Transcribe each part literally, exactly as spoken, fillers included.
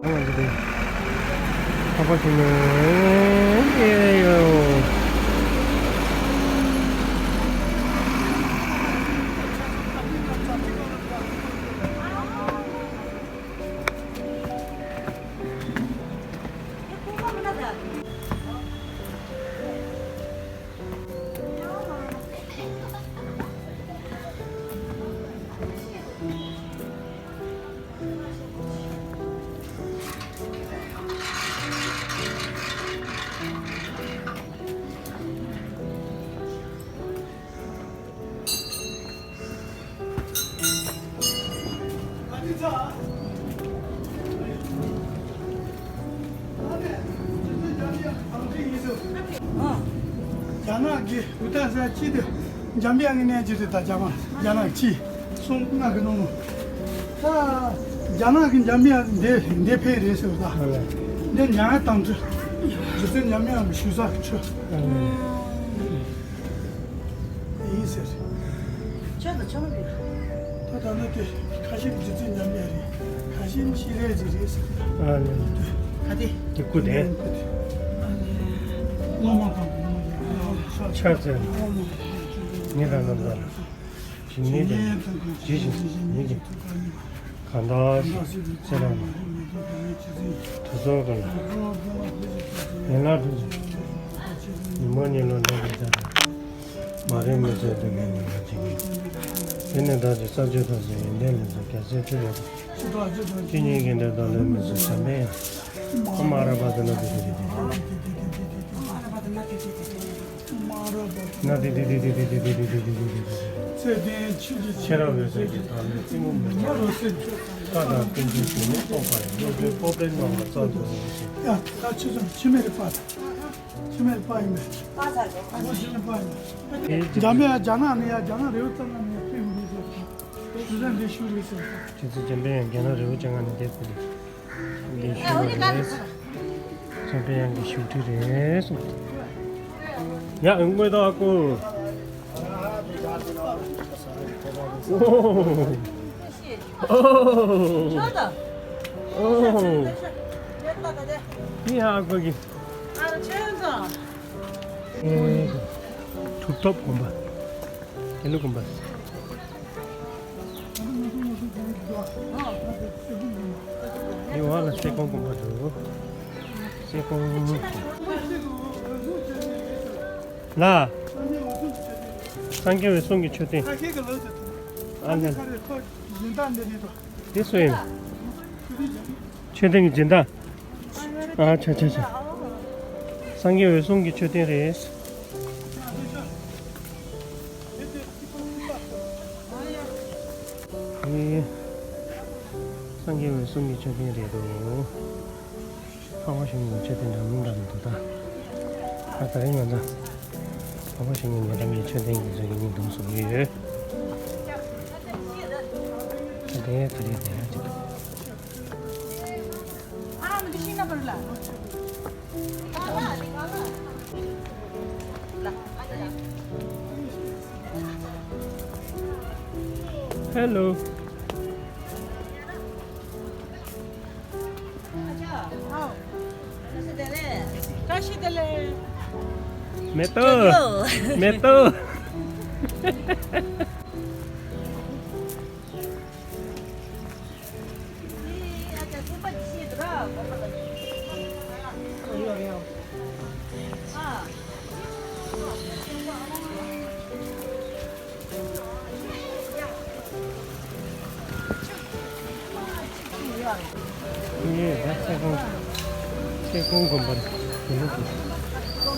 ང་ཚོ་དེ་ཁ་པར་བྱས་ནས་ཨེ་ཡོད། རྒྱ་ནག་གི་འུ་ཐ་ས་ཅི་དེ་འཇམ་དབྱངས་ཀྱི་གནས་ཀྱི་རེད། ད་རྒྱ་མ་རྒྱ་ནག་ཅི་གསུང་ང་གི་ནོ་མོ། ད་རྒྱ་ནག་གི་འཇམ་དབྱངས་འདི་འདི་ཕེ་རེད་ཟེར་ད། འདི་ཉང་ང་དང་དུ་རྗེ་བཙུན་འཇམ་དབྱངས་ཞུ་ས་ཆུ། ཡིན་ཟེར། ཆོས་དང་ཆོས་མ་རེད། ད་ད་ནི་དེ་ཁ་ཤས་རྗེ་བཙུན་འཇམ་དབྱངས་རེད། ཁ་ཤས་ཤེས་རབ་ཀྱི་རེད་ཟེར། ཨ་ལེ། ག་དེ། དེ་སྐུ་དེ། སློབ་མ་དང་སློབ་མ་ཆ་ཚང་། ངེད་དང་རྣམ་པ་ཇི་སྙེད་དང་ཇི་བཞིན་ཉིད་ཀྱི་གང་དག་ཚེ་རབས་དུས་ཚོད་ཀུན་ལ་ཡན་ལག་ཐུགས་རྗེ་ཉི་མ་ཉི་ལོ་འདས་པའི་ཆ་དང་། མ་རིག་མི་བཟད་སྡུག་བསྔལ་མྱོང་བ་ཅན་གྱི། དེ་ནི་བདག་གི་ས་བཅུ་ཐམས་ཅད་ཡོན་ཏན་ལས་སུ་རྒྱལ་སྲས་ཐུབ་པའི་བཅུ་གཉིས་ཀྱི་འགྲེས་སྟོན་ལས་མི་བཟད་འཇམ་པའི་དབྱངས། ཨོཾ་ཨ་ར་པ་ཏི་ན་ཏི་ཏི་ཏི་ཏི་ཏི། ན་ཏི་ཏི་ཏི་ཏི། ཚེ་འདིའི་ཆོས་ཀྱི་ཆེ་རབ་འོད་ཟེར་གྱི་ཐག་ནས་གཏི་མུག་མེད་པར་བཀའ་དང་བསྟན་བཅོས་ཞུས་ནས་རྟོགས་པ་ཡི་སློབ་དཔོན་སྤོབས་པའི་སྣང་བ་ཙམ་དུ་ཡིན་ཞིང་། ཡ་ད་ཆོས་ཚོགས་ཕྱི་མེད་པ། ཕྱི་མའི་པ་ཡིན་པས། པ་ཚ་རེད། ཨ་ཁུ་ཕྱི་མའི་པ་ཡིན་པས། འཇམ་དབྱངས་རྒྱ་ནག་ནས་ཡ་རྒྱ་ནག་རེའུ་ཙམ་ནས་ཕེབས་ཡོང་གི་ཟེར། ཞུ་ས་འདི་ཞུ་རེད་ཟེར། དེ་ཚོ་འཇམ་དཔལ་དབྱངས་རྒྱ་ནག་རེའུ་ཅན་ང་ནས་བསྡད་ཕེབས་འདི་ཞུ་བ་རེད། འཇམ་དཔལ་དབྱངས་ཀྱི་བཞུགས་ཁྲི་རེད་གསུངས། ཡ་དངོས་ཐོག་ཨ་ཁུ། ཨོ། ཨོ། ཨོ། ཡ་ཨ་ཁུ་གི། ཨ་ར་ཆེན་ཙང་། ཨེ། གྲུབ་ཐོབ་དགོན་པ། དགེ་ལུགས་དགོན་པ། འདི་འོག་ལ་སེ་གོང་དགོན་པ་འདུག་སེ་གོང་། ལ། སངས་རྒྱས་པའི་གསུང་གི་མཆོད་རྟེན། ཨ་ལ། འདི་སུ་ཡིན། མཆོད་རྟེན་གྱི་སྦྱིན་བདག་ཨ་ཆ་ཆ་ཆ། སངས་རྒྱས་འོད་སྲུང་གི་མཆོད་རྟེན་རེད། ཨེ། སངས་རྒྱས་འོད་སྲུང་གི་མཆོད་རྟེན་རེད་འདུག་འཕགས་པ་ཞི་བ་གི་མཆོད་རྟེན་འདྲ་མི་འདྲ་མི་འདུག་ད། ད་ད་རིང་ང་ཚོ་འཕགས་པ་ཞི་བ་ཉེ་འགྲམ་གྱི་མཆོད་རྟེན་གྱི་ཚོད་ཀྱི་གཉིས་བསྡོམས་སུ་ཡོད། ད་དེ་དེ་རེད་དེ་རེད་དེ། Hello. བཀྲ་ཤིས་བདེ་ལེགས། མེ་ཏོག་མེ་ཏོག་ངས་ད་ཚེ་གོང་། ཚེ་གོང་དགོན་པར་དགེ་ལུགས་དགོན།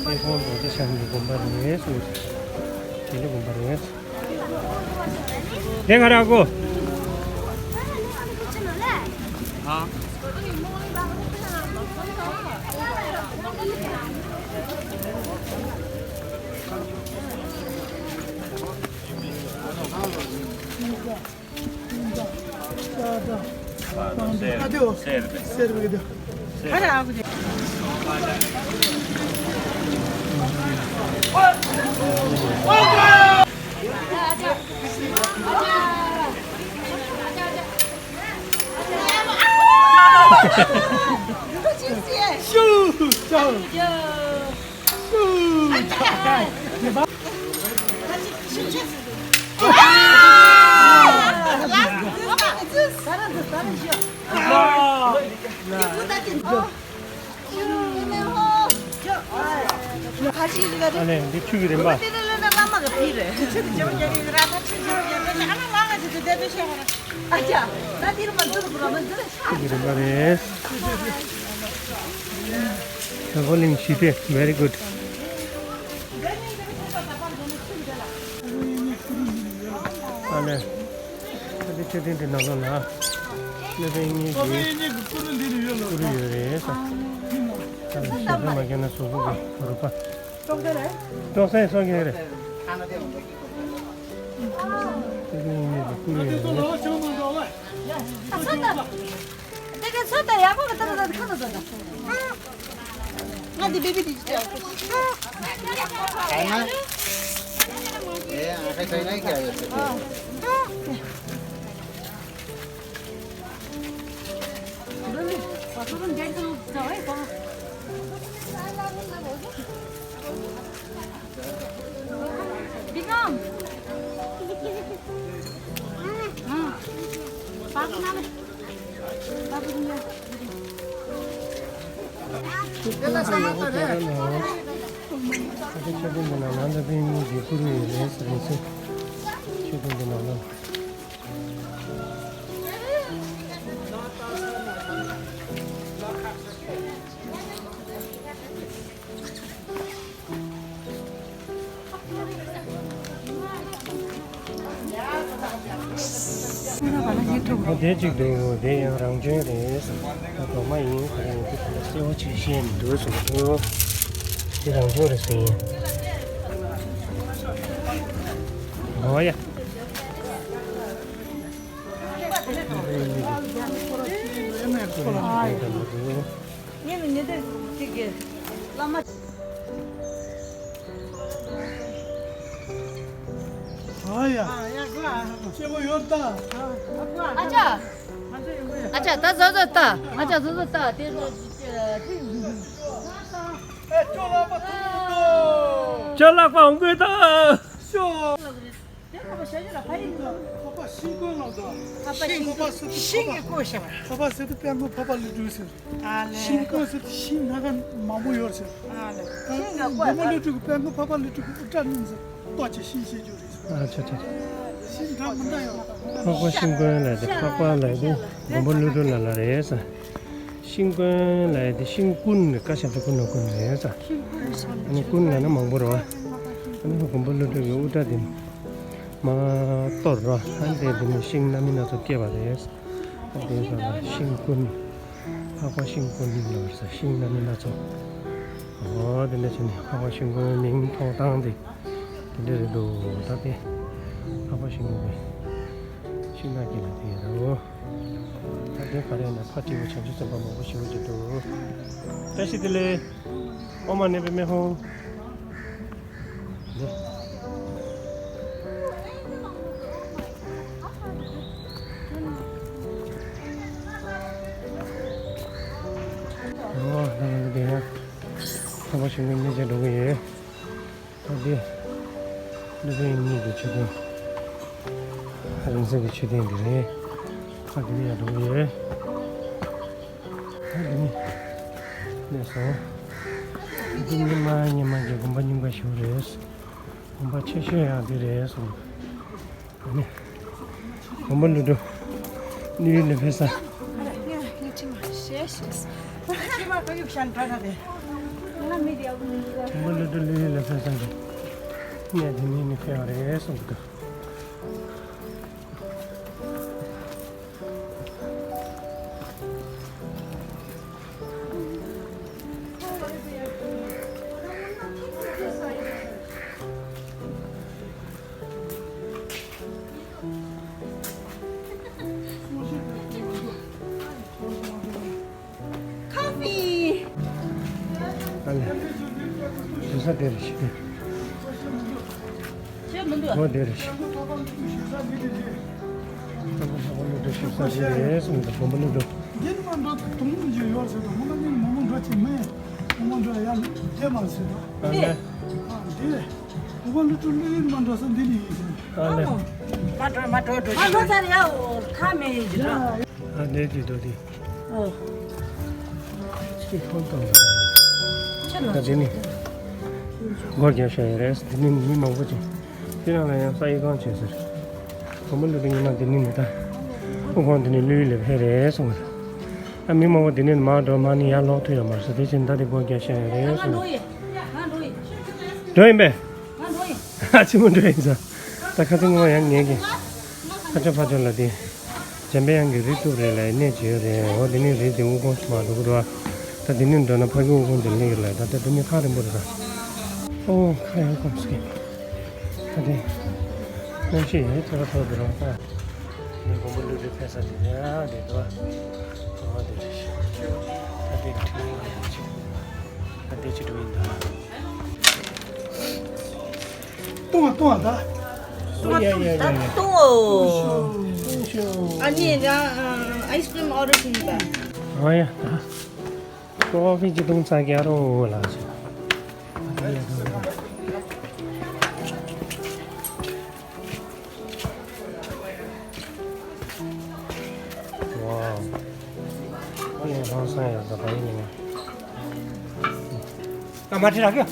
ཚེ་གོང་རྡོ་རྗེ་འཆང་གི་དགོན་པ་རེད་གསུངས། དགེ་ལུགས་དགོན་པ་རེད། དེ་ག་རེ་ཨ་ཁུ། ཨ། ཤུ་ཤུ་ཤུ། ཨ་ལས་འདི་ཆུ་གི་རིམ་པ། ཆུ་གི་རིམ་པ་རེད། བོ་ལིང་ཞི་བདེ། Very good. ཨ་ལས། ཨ་ལས་མཆོད་རྟེན་འདི་ནང་ལོགས་ལ་སློབ་དཔོན་གཉིས་ཀྱི་སྐུ་རུ་ཡོད་རེད་ས། ཨ་ལས་ཞལ་ལྟ་མ་བརྒྱབ་ན་གཟུགས་པོ་གི་རུས་པ། ཏོག་ཙམ་སོགས་ཀྱི་རེད། སློབ་དཔོན་གཉིས་ཀྱི་སྐུ་རུ་ཡོད་རེད། ཨ་ཚོད་ལྟ། དེ་ག་ཚོད་ལྟ་ཡག་པོ་གི་ཏག་ཏག་ཏག་ཁ་ཏག་ཏག་ཏག་ང་འདི་བེ་བི་དེ་ཅི་ཅག་ཨ་ན། ཨེ་ཨ་ཁ་ཁ་ན་ཀྱ་ཡོད་ཟེར་ཏེ། དེ་གཅིག་འདུག་དེ་ཡང་རང་བྱོན་རེད། ད་གྲོགས་མ་ཡིན་ཁོ་རང་ཡིན་དུས་ད་གསལ་པོ་ཅིག་ཤེས་མི་འདུག་ཟེར་གྱི་འདུག་དེ་རང་བྱོན་རེད་ཟེར་ཡིན། འོ་ཡ། ངས་ནི་ཉེ་དེ་ཅིག་གི་བླ་མ། ཨ་ཡ། སྐྱེ་བོ་ཡོད་ད། ཨ་ཅག་ཨ་ཅག་ད་བཟོ་བཟོ་ད། ཨ་ཅག་བཟོ་བཟོ་ད། དེ་ཨེ་ཅོ་ལགས་པ་ཐུག་འདུག་ཅོ་ལགས་པ་འོང་དགོས་ད། ཤོ། དེ་ཁོ་པ་ཞ་ཞུ་ལ་ཕ་ཡིན་ནོ། ཁོ་པ་ཤིང་ཀུན་ལ་འདུག་ཁོ་པ་ཤིང་ཀུན་ཤིང་གི་བཀོད་ཤ་བ། ཁོ་པ་ཟེར་དུས་དཔལ་མགོན་འཕགས་པ་ཀླུ་སྒྲུབ་ཟེར། ཨ་ལེ། ཤིང་ཀུན་ཟེར་དུས་ཤིང་སྣ་ཁ་མང་པོ་ཡོད་ཟེར། ཨ་ལེ། ཤིང་གི་བཀོད་མགོན་པོ་ཀླུ་སྒྲུབ་ཀྱི་དཔལ་མགོན་འཕགས་པ་ཀླུ་སྒྲུབ་ཀྱི་དབུ་སྐྲ་བསྣུན་ཟེར་ཏོག་ཅིག་ཤིང་བཤད་རྒྱུ་རེད་ཟེར། ཨ་ཆ་ཆ། ཤིང་འདྲ་མི་འདྲ་ཡོད་ལ་ད་འཕགས་པ་ཤིང་ཀུན་ལ་དེ་འཕགས་པ་ལ་དེ་མགོན་པོ་ཀླུ་སྒྲུབ་ལ་ལ་རེད་ས། ཤིང་ཀུན་ལ་དེ་ཤིང་ཀུན་ནི་བཀའ་ཤག་ཏུ་ཀུན་ལ་ཀུན་རེད་ས། ཨ་ནི་ཀུན་ལ་ནི་མང་པོ་རེད་བ། ཨ་ནི་མགོན་པོ་ཀླུ་སྒྲུབ་ཀྱི་དབུ་སྐྲ་དེ་མ་གཏོར་རོ། ཨ་ནི་དེ་དེ་ནི་ཤིང་སྣ་མིན་སྣ་ཚོགས་སྐྱེས་པ་རེད། ཨ་དེ་ས་ལ་ཤིང་ཀུན། འཕགས་པ་ཤིང་ཀུན་ལ་ས་ཤིང་སྣ་མིན་སྣ་ཚོགས། འོ་དེ་འདྲ་བྱས་ནས་འཕགས་པ་ཤིང་ཀུན་མིང་ཐོགས་སྟངས་དེ་དེ་འདྲ་རེད་འདུག་ད་དེ་འཕགས་པ་ཤིང་ཀུན་གྱི་ཤིང་ནགས་ཀྱི་ལ་དེ་ཡོད་རེད། ད་དེ་ག་རེ་ན་ཕ་སྤྲེའུ་བྱང་ཆུབ་སེམས་དཔའ་མང་པོ་ཞེ་པོ་ཅིག་འདུག་བཀྲ་ཤིས་བདེ་ལེགས། ཨོཾ་མ་ཎི་པདྨེ་ཧཱུྃ། འདི། ཨོ་ད་ང་ཚོ་དེ་ཡང་ཁ་པར་ཞིག་ནས་མི་བྱེད་འགྲོ་གི་ཡོད། ད་འདི་སློབ་དཔོན་གཉིས་ཀྱི་མཆོད་རྟེན། རིང་བསྲེལ་གྱི་མཆོད་རྟེན་འདི་རེད། ཨ་འདི་ལ་ཡར་འགྲོ་གི་ཡོད། ད་འདི་ནི་གནས་སོ། འདི་ཉི་མ་ཉི་མ་གི་དགོན་པ་རྙིང་པ་ཞིག་རེད། དགོན་པ་ཆེ་ཤོས་ཡང་འདི་རེད་གསུངས། ནི། དགོན་པ་ཀླུ་སྒྲུབ་གླུ་ཡུལ་ལ་ཕེབས་ས། དགོན་པ་ཀླུ་སྒྲུབ་གླུ་ཡུལ་ལ་ཕེབས་ས་རེད། གནས་དེ་ནས་ནི་ཕེབས་པ་རེད་གསུངས་འདུག་ཨ་ལས། ཞུ་ས་དེ་རེད་ཤི། ཁྱོད་མི་འདུག་འོ་དེ་རེད་ཤི། དགོན་པ་ཀླུ་སྒྲུབ་ཞུ་ས་དེ་རེད་གསུངས་འདུག་དགོན་པ་ཀླུ་སྒྲུབ། འདི་མ་འགྲོ་དུང་མོ་ཅིག་ཡོད་ཟེར་དུང་མོ་ལ་ནི་མོ་མོ་འགྲོ་ཅིག་མེད། མོ་མོ་འགྲོ་ཡ་དེ་མ་ཟེར་དུང་། ཨ་ལེ། ཨ་འདི། འུ་ག་ལུ་ཏུ་ལུ་ཡིན་མ་འགྲོ་ས་འདི་ནི་ཡིན་ཟེར། ཨ་ལེ། མ་འགྲོ་མ་འགྲོ་འགྲོ། ཨ་ལོ་ཚར་ཡ་འོ་ཁ་མེད་ཡིན་ཟེར། ཨ་འདི་འདི་འགྲོ་འདི། ཨོ། ཅི་ཧོན་ཏོང་། ཁྱེད་ལ་ད་འདི་ནི། སྒོ་རྒྱབ་བཞག་ཡོད་རེད། འདི་ནི་མི་མང་པོ་ཅིག་དེ་རང་ལ་ཡང་ས་ཡི་གང་བྱས་ཟེར། བུ་མོ་ལུས་པའི་ཉི་མ་འདི་ནི་ནི་ད། ཨོ་ཁོང་འདི་ནི་ལུས་ལེབ་ཧེ་རེད་གསུངས་པ། ཨ་མི་མང་པོ་འདི་ནི་མར་འགྲོ་མ་ནི་ཡར་ལོག་ཐུབ་ཡོད་མ་རེད་ཟེར། དེ་ཕྱིན་ད་འདི་སྒོ་རྒྱབ་བཞག་ཡོད་རེད་གསུངས་པ། འགྲོ་ཡིན་པས། ཨ་ཆི་མོ་འགྲོ་ཡིན་ཟེར། ད་ཁ་སང་ངོ་ཡང་ངས་ཀྱི། ཕ་ཅོ་ཕ་ཅོ་ལ་དེ། འཇམ་པའི་དབྱངས་ཀྱི་རི་གཏུབ་རེད་ལ་གནས་བྱེད་ཡོད་རེད། འོ་དེ་ནི་རི་དེ་དབུ་ཁུང་ཆུ་མ་འགྲོ་གི་འགྲོ། ད་དེ་ནི་འགྲོ་ན་ཕ་གི་དབུ་ཁུང་དེ་སླེབས་ཀྱི་རེད། ད་ལྟ་དེ་ནི་ཐག་རིང་པོ་རེད་ད། ཨོ་ཁ་ཡང་སྐོམ་སྐད། ད་དེ། གནམ་གཤིས་ཡང་ཐོ་ར་ཐོ་དེ་རང་ད། ནི་མགོན་པོ་ཀླུ་སྒྲུབ་ཕེབས་ས་དེ་རེད་ཨ་དེ་འགྲོ། ཨོ་དེ་རེད། ད་དེ་གི་ཁྲིམས་ཡིག་ལ་ཡིན་ཅིག་ད་དེ་ཅི་འགྲོ་ཡིན་ད། ཏུང་བ་ཏུང་བ་ད། ཏུང་བ་ཏུང་ད་ཏུང་ཨོ། ཨ་ནི་ཡ་ཨ་ཨའི་སི་ཀྲིམ་ཨོ་ཌར་བྱེད་ཡིན་པ། ཨ་ཡ་ད། ཀོ་ཧྥི་ཅི་ཏུང་ཚ་གྱ་རོ་ལ་ཆ། ཝའོ། ཁོ་ཡང་ཧང་སང་ཡོད་ས་ག་ཡིན་ནི། ད་མ་ཁྲི་རག་གི།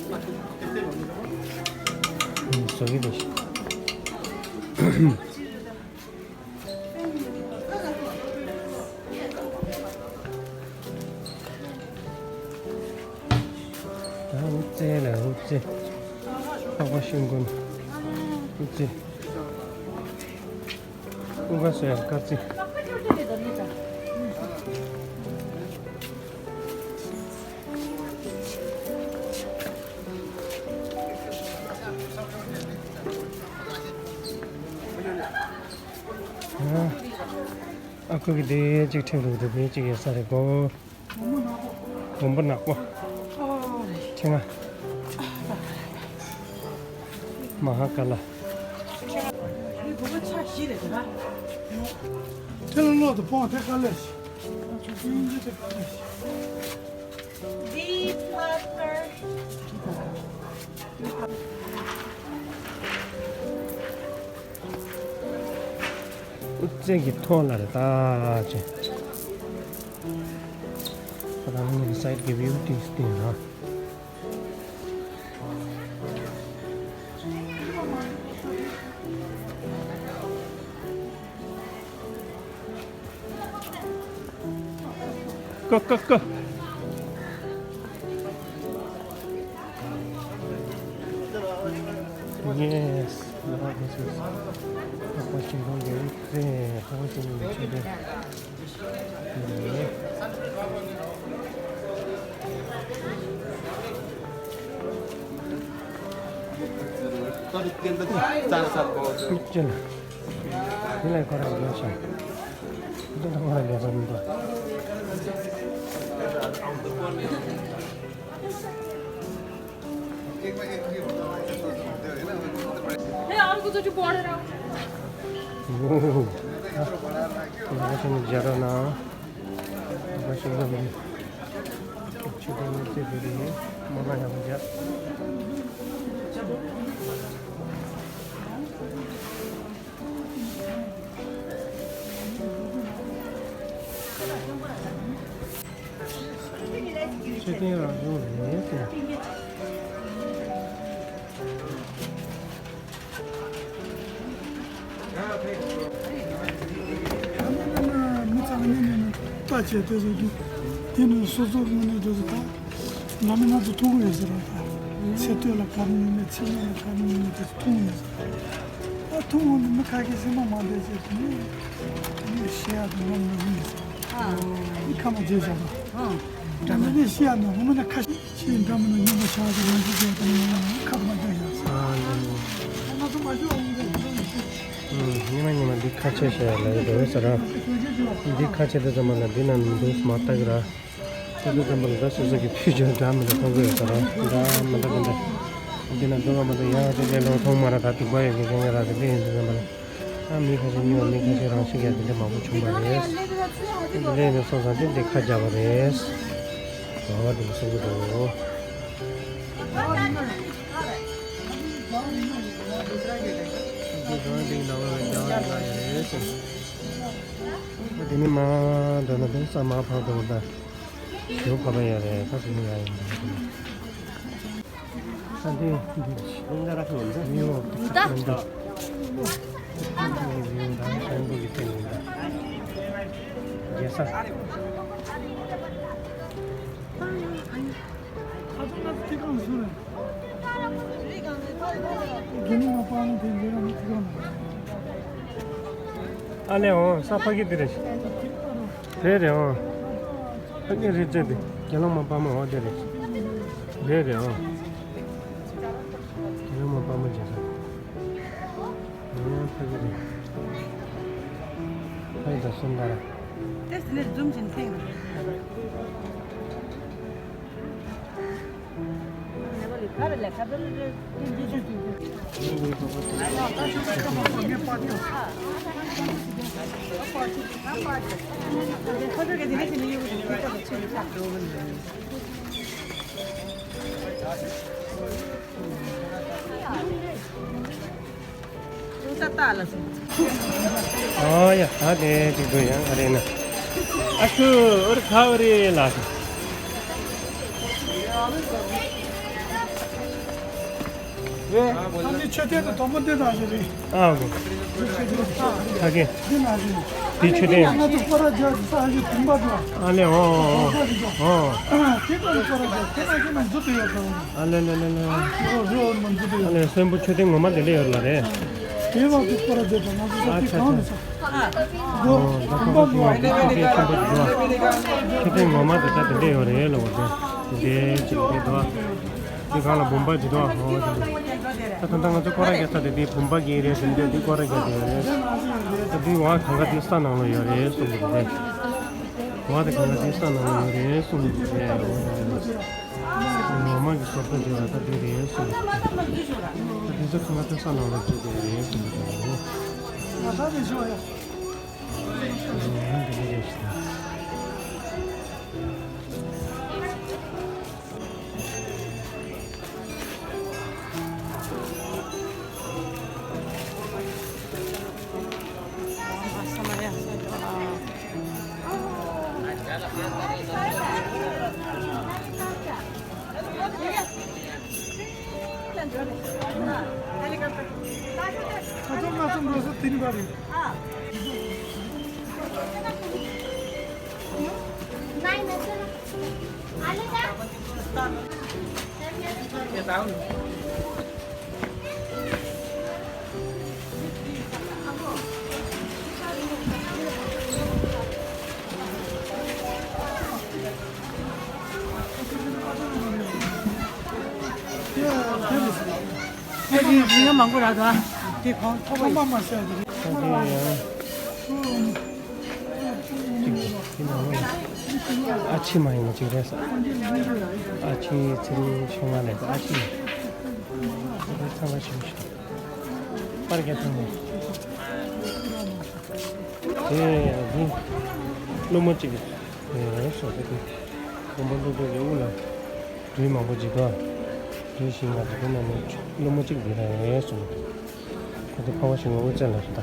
ཨུམ། བཟོ་གི་འདུག་ད་ཨུ་ཙེ་ལ་ཨུ་ཙེ། ཨ་ཁུ་ཤིང་ཀུན། ཨུ་ཙེ། ཨུ་ག་སོ་ཡ་དཀར་རྩི། ཨ་ཁུ་གི་དེ་གཅིག་ཁྲིད་རུག་དེ་དེ་གཅིག་ཡོད་ས་རེད་གོ། མགོན་པོ་ནག་པོ། ཨོ། ཁྲི་ལྔ། མ་ཧཱ་ཀཱ་ལ། ཁྲི་ལྔ་ལོག་ཏུ་སྤོང་དེ་དཀའ་ལས་ཤིག་དཀའ་ལས་ཤིག Deep water. ཨུ་ཙེ་གི་ཐོག་ལ་རེད་ད་ཅེ། ད་ང་གི་སའིཌ་གི་བིའུ་ཏི་སྟེང་ན། ཀ་ཀ་ཀ། Yes, now this is Hakuba Shingon Gate. Hakuba Shingon Gate. ཅན། དེ་ལས་ཁོ་རང་ལས་བྱུང་། དེ་ལས་ཁོ་རང་ལས་བྱུང་འདུག་ཤེས་ལྡན་རང་སྐྱོང་ལས་ཟེར། མི་ཚང་མ་ནས་ནས་ལྟ་བྱས་དེ་ཚོ་གི་དེ་ནི་སོ་སོ་ངོས་ནས་དེ་ཚོ་ད་ནམ་ཡིན་ང་ཚོ་མཐོང་གི་ཡོད་ཟེར་བ་ད། ཚེ་སྟོད་ལ་ག་རེ་ཡིན་ནས་ཚེ་སྔོན་ལ་ག་རེ་ཡིན་ནས་དེ་ཚོ་མཐོང་གི་ཡོད་ཟེར། ད་མཐོང་འོང་ནས་མི་ཁ་ཤས་སེམས་པ་མ་བདེ་བྱས་དེ་ནས་ངས་བཤད་ཡག་དེ་ངོ་མ་ཡིན་ཟེར། ཨ་ནི་ཁ་མ་བྱས་བྱས་པ། ཨ་འདྲ་མི་ནས་བཤད་ཡག་ནི་ངོ་མ་ནས་ཁ་ཤས་ཤེས་འདྲ་མི་ནས་སྙོམས་པ་ཆགས་ཏེ་ང་ཚོ་བྱས་དེ་ནས་ངོ་མ་ནས་ཁ་མ་བྱས་བྱས་ཟེར། ཨ་ནི་ང་ཚོ་མ་ཤོད་འོང་གི་ཉི་མ་ཉི་མ་འདི་ཁ་ཆེ་ཤོས་ལ་ཡོད་དོ་ཟེར་ར། འདི་ཁ་ཆེ་དུས་ཙམ་པ་ལ་འདི་ན་མི་འདུག་མ་ལྟ་གི་ར། དེ་ཚོ་ཙམ་པ་ལ་ད་སོ་སོ་གི་ཕུལ་བྱུང་འདྲ་མི་འདྲ་མཐོང་གི་ཡོད་ས་རེད། འདྲ་མི་འདྲ་མི་འདྲ། འདི་ན་འགྲོ་བ་མ་གཏོགས་ཡང་ཅིག་ལས་ལོག་མཐོང་མ་རེད། ད་སྡུག་པ་ཡོད་མཁན་གང་ག་ར་གི་འདི་ཡིན་འདུག་ཙམ་པ་ལ། ཨ་མི་ཁ་ཤས་ཉོ་མི་ཁ་ཤས་རང་ཤི་ག་འདི་འདྲ་མང་པོ་བྱུང་བ་རེད། ལས་ནས་སོང་ཙང་དེ་འདི་ཁ་རྒྱག་པ་རེད། ཨོ་དེ་ལ་སོང་གི་འདུག་འདི་རང་འདི་ནང་ལ་རྒྱག་པ་རེད་ཟེར། དེ་ནི་མ་འདྲ་ན་དེ་ས་མ་ཕར་འགྲོ་ད། ཞོ་བབས་ཡོད་རེད། ད་དེ་ནི་ཡ་ཡིན་ད། ས་འདི་འདི་ཡིན་ད་ར་ཤོ་འདི་ཡོད་ད། ཡིན་ད། ཡིན་ད་ཤོ་འདི་ཡིན་ད། རྒྱལ་ས། ཨ་ལེ་འོ་ས་ཕ་གི་དེ་རེད། དེ་རེད་འོ། ཕ་གི་རེད་ཅེ་དེ་དགེ་སློང་མ་དཔལ་མོ་འོ་དེ་རེད། དེ་རེད་འོ། དགེ་སློང་མ་དཔལ་མོ་རྒྱལ་ས། འོ་ཕ་གི་རེད། ཕ་གི་དང་སུམ་ད་ར། དེ་སི་ནས་འཛུམ་བཞིན་ཐེངས། ཨོ་ཡ་ད་དེ་ཅིག་འགྲོ་ཡང་ག་རེ་ན། ཨ་ཁུ་ཨོ་རི་ཁ་ཨོ་རི་ལ། ཨ་ནི་མཆོད་རྟེན་དུ་དང་པོ་འདི་དང་ཞིག་རེད། ཨ་ཁུ་ཁ་ཁེ་འདི་ན་ཞིག་དེ་མཆོད་རྟེན། ང་ཚོ་སྐོར་ར་རྒྱག་ས་ཞིག་བུམ་པ་འགྲོ། ཨ་ལེ་ཨོ་ཨོ་ཨོ། དེ་དང་སྐོར་ར་རྒྱག་ཁོ་ན་ཁྱེད་མ་འཛུལ་དུ་ཡོད་དང་། ཨ་ལེ་ལེ་ལེ་ལེ། རོ་རོ་མ་འཛུལ་དུ་ཡོད། ཨ་ལེ་གསོན་པོ་མཆོད་རྟེན་ངོ་མ་དེ་ལས་ཡོད་ལ་རེད། དེ་བ་དུ་སྐོར་ར་རྒྱག་དང་ང་ཚོ་ས་ཨ་ཁྱེད་ཆ་གང་ཆ། ནས་ས། ཨོ་ད་ཁོ་པ་ཅིག་ཡོད་རེད། ཁྱེད་ཆེན་པོ་ཅིག་འདུག་ཁྱེད་ཆེན་ངོ་མ་དེ་ད་དེ་འདྲས་ཡོད་རེད་ལ། འོ་དེ་དེ་འདྲས་ཅིག་རེད་འདུག་དེ་གང་ལ་བུམ་པ་ཅིག་འདུག་ཨོ་དེ་འདྲས། ད་ད་ལྟ་ང་ཚོ་སྐོར་ར་རྒྱག་ས་དེ་དེ་བུམ་པ་གི་རེད། དེ་འདྲས་དེ་སྐོར་ར་རྒྱག་དེ་ཡོད་རེད། ད་དེ་བ་གང་ག་དེ་ས་ནང་ལ་ཡོད་རེད་གསུངས་འདུག་དེ་བ་དེ་གང་ག་དེ་ས་ནང་ལ་ཡོད་རེད་གསུངས་འདུག་དེ་ཨོ་དེ་འདྲས། ངོ་མ་གི་བཟོ་ལྟ་དེ་ལ་ད་དེ་རེད་གསུངས་འདུག་ད་དེ་ཚོ་གང་ག་དེ་ས་ནང་ལ་བརྗོད་དེ་རེད་གསུངས་འདུག་ཁྱེད་ཀྱིས་མི་ཡང་མང་པོ་རག་དང་། དེ་གང་ཐོབ་པ་ཡིན། ཨ་ཕྱི་མ་ཡིན་ན་གཅིག་རེད་ས། ཨ་ཕྱི་ཚེ་རིང་ཤོག་ང་ལས་ཨ་ཕྱི། ཚང་མ་ཞུ་ཞུ། པར་རྒྱག་ཐུབ་མེད། དེ་ཡང་འདི་སློང་མོ་གཅིག་རེད་སོ། དེ་དེ་དགོན་པ་སློབ་གྲྭ་གི་དབུ་ལ་སྦྲུལ་མང་པོ་ཅིག་འདུག་སྦྲུལ་ཞིག་ང་ཚོ་དེ་ནང་ནས་སློང་མོ་གཅིག་འདི་རེད་སོང་། ཁོ་དེ་ཕ་བ་ཞིག་ང་དབུ་རྩེ་ལ་རེད་ད།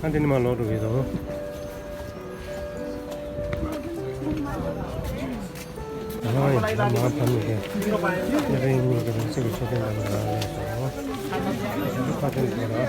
ཨ་འདི་ནི་མ་ལོག་འགྲོ་གི་འདུག་ཨ་ཡ་མ་ཕ་མི་གི་ཨ་རེ་གཉིས་ཀྱི་རང་སེམས་ཀྱི་མཆོད་རྟེན་དང་ལ་ལས་སོ། ཨ་ཕ་ཕ་ཕ་ཕ།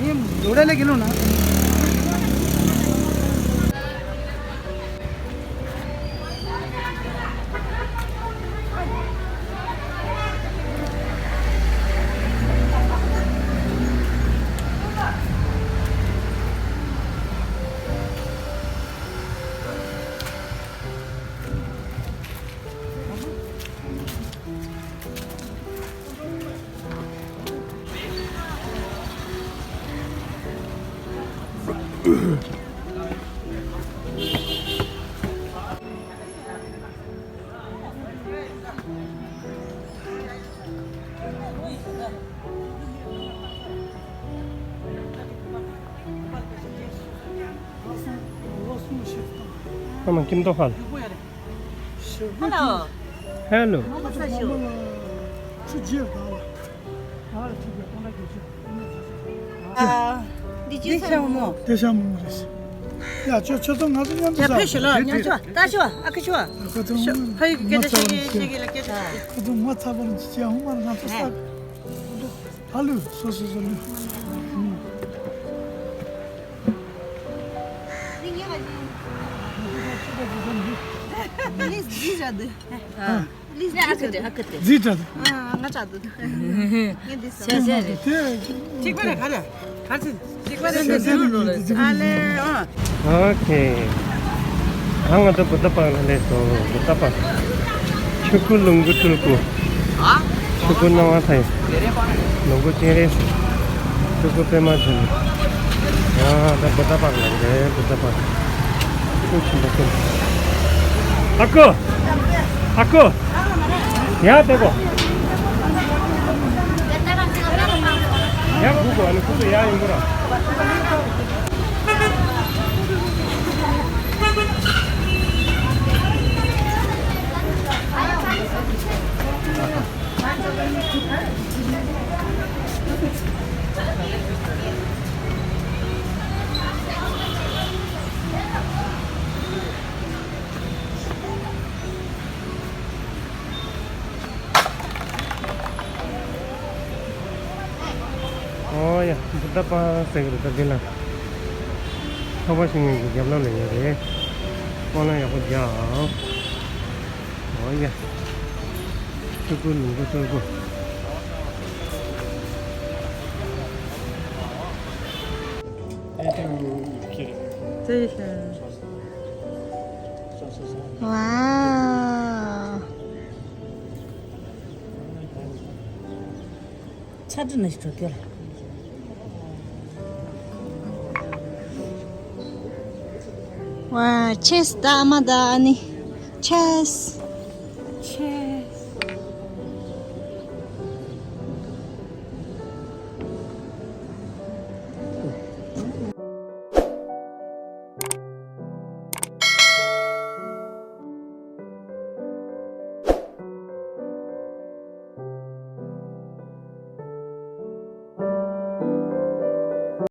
ངས་ལོ་ར་ལ་གི་ལོ་ན། ཨ་མ་ཀིམ་ཏོ་ཧལ། Hello. Hello. ཨ། འདི་ཅི་ཚང་མོ། དེ་ཤ་མོ་རེད། ཡ་ཁྱོད་ཁྱོད་ཚོ་ང་ཚོ་མཉམ་དུ་ཡ་ཕེབས་ཤིག་ལ་མཉམ་ཚོ་ལྟ་ཤོག་ཨ་ཁུ་ཤོག་ཕ་ཡུལ་སྐད་ཆ་བཤད་ཀྱི་བཤད་ཀྱི་ལ་སྐད་ཆ་བཤད། ཁོ་ཚོ་མ་ཚ་བར་ཅི་ཡང་ཧུ་མར་ང་ཚོ་ས། ཧ་ལུ་སོ་སོ་སོ་ལུ། ལིས་ལིས་ར་དུ། ཨ། ལིས་ལིས་ར་དུ། ཨ་ཁུ་དེ། ཟི་དྲ་དུ། ཨ་ང་དྲ་དུ། ངས་འདི་ཟ། བྱས་བྱས་རེད། དེ། གཅིག་པ་རེད་ག་རེ། ག་ཚོད། གཅིག་པ་རེད་འདི་ཟེར་རུ་ལོ་རེད། ཨ་ལེ་ཨ། ཨོ་ཁེ། ད་ང་ཚོ་བུདྡྷ་པཱརྐ་ལ་སླེབས་སོང་། བུདྡྷ་པཱརྐ་ཆུ་ཁུ་ལུང་ཁུ་སྤྲུལ་སྐུ། ཆུ་ཁུ་སྣང་བ་མཐའ་ཡས། ལུང་ཁུ་སྤྱན་རས་གཟིགས། ཆུ་ཁུ་པདྨ་འབྱུང་གནས། ཡ་ད་བུདྡྷ་པཱརྐ་ལ་རེད། བུདྡྷ་པཱརྐ་ཆུ་ཆེན་པོ་ཀུན། ཨ་ཁུ། ཨ་ཁུ། ཡ་དེ་གོ། ཡ་ཁུ་གོ་ཨ་ནི་ཁུ་ཚོ་ཡ་ཡིན་གོ་ར། ཨོ་ཡ། བུདྡྷ་པཱརྐ་ཟེར་གི་རེད། ད་འདི་ལ་ཁ་བ་ཤིང་ཡོན་གྱི་རྒྱབ་ལོགས་ལ་ཡོད་རེད། སྤང་ལ་ཡག་པོ་རྒྱག་ཨ། ཨོ་ཡ། ཆུ་ཁུ་ལུང་ཁུ་སྤྲུལ་སྐུ། ཝའོ། ཆ་འདྲི་ནས་འགྲོ་རྒྱུ་ལ། ཝའོ། ཆེས་ད་ཨ་མ་ད་ཨ་ནི། ཆེས།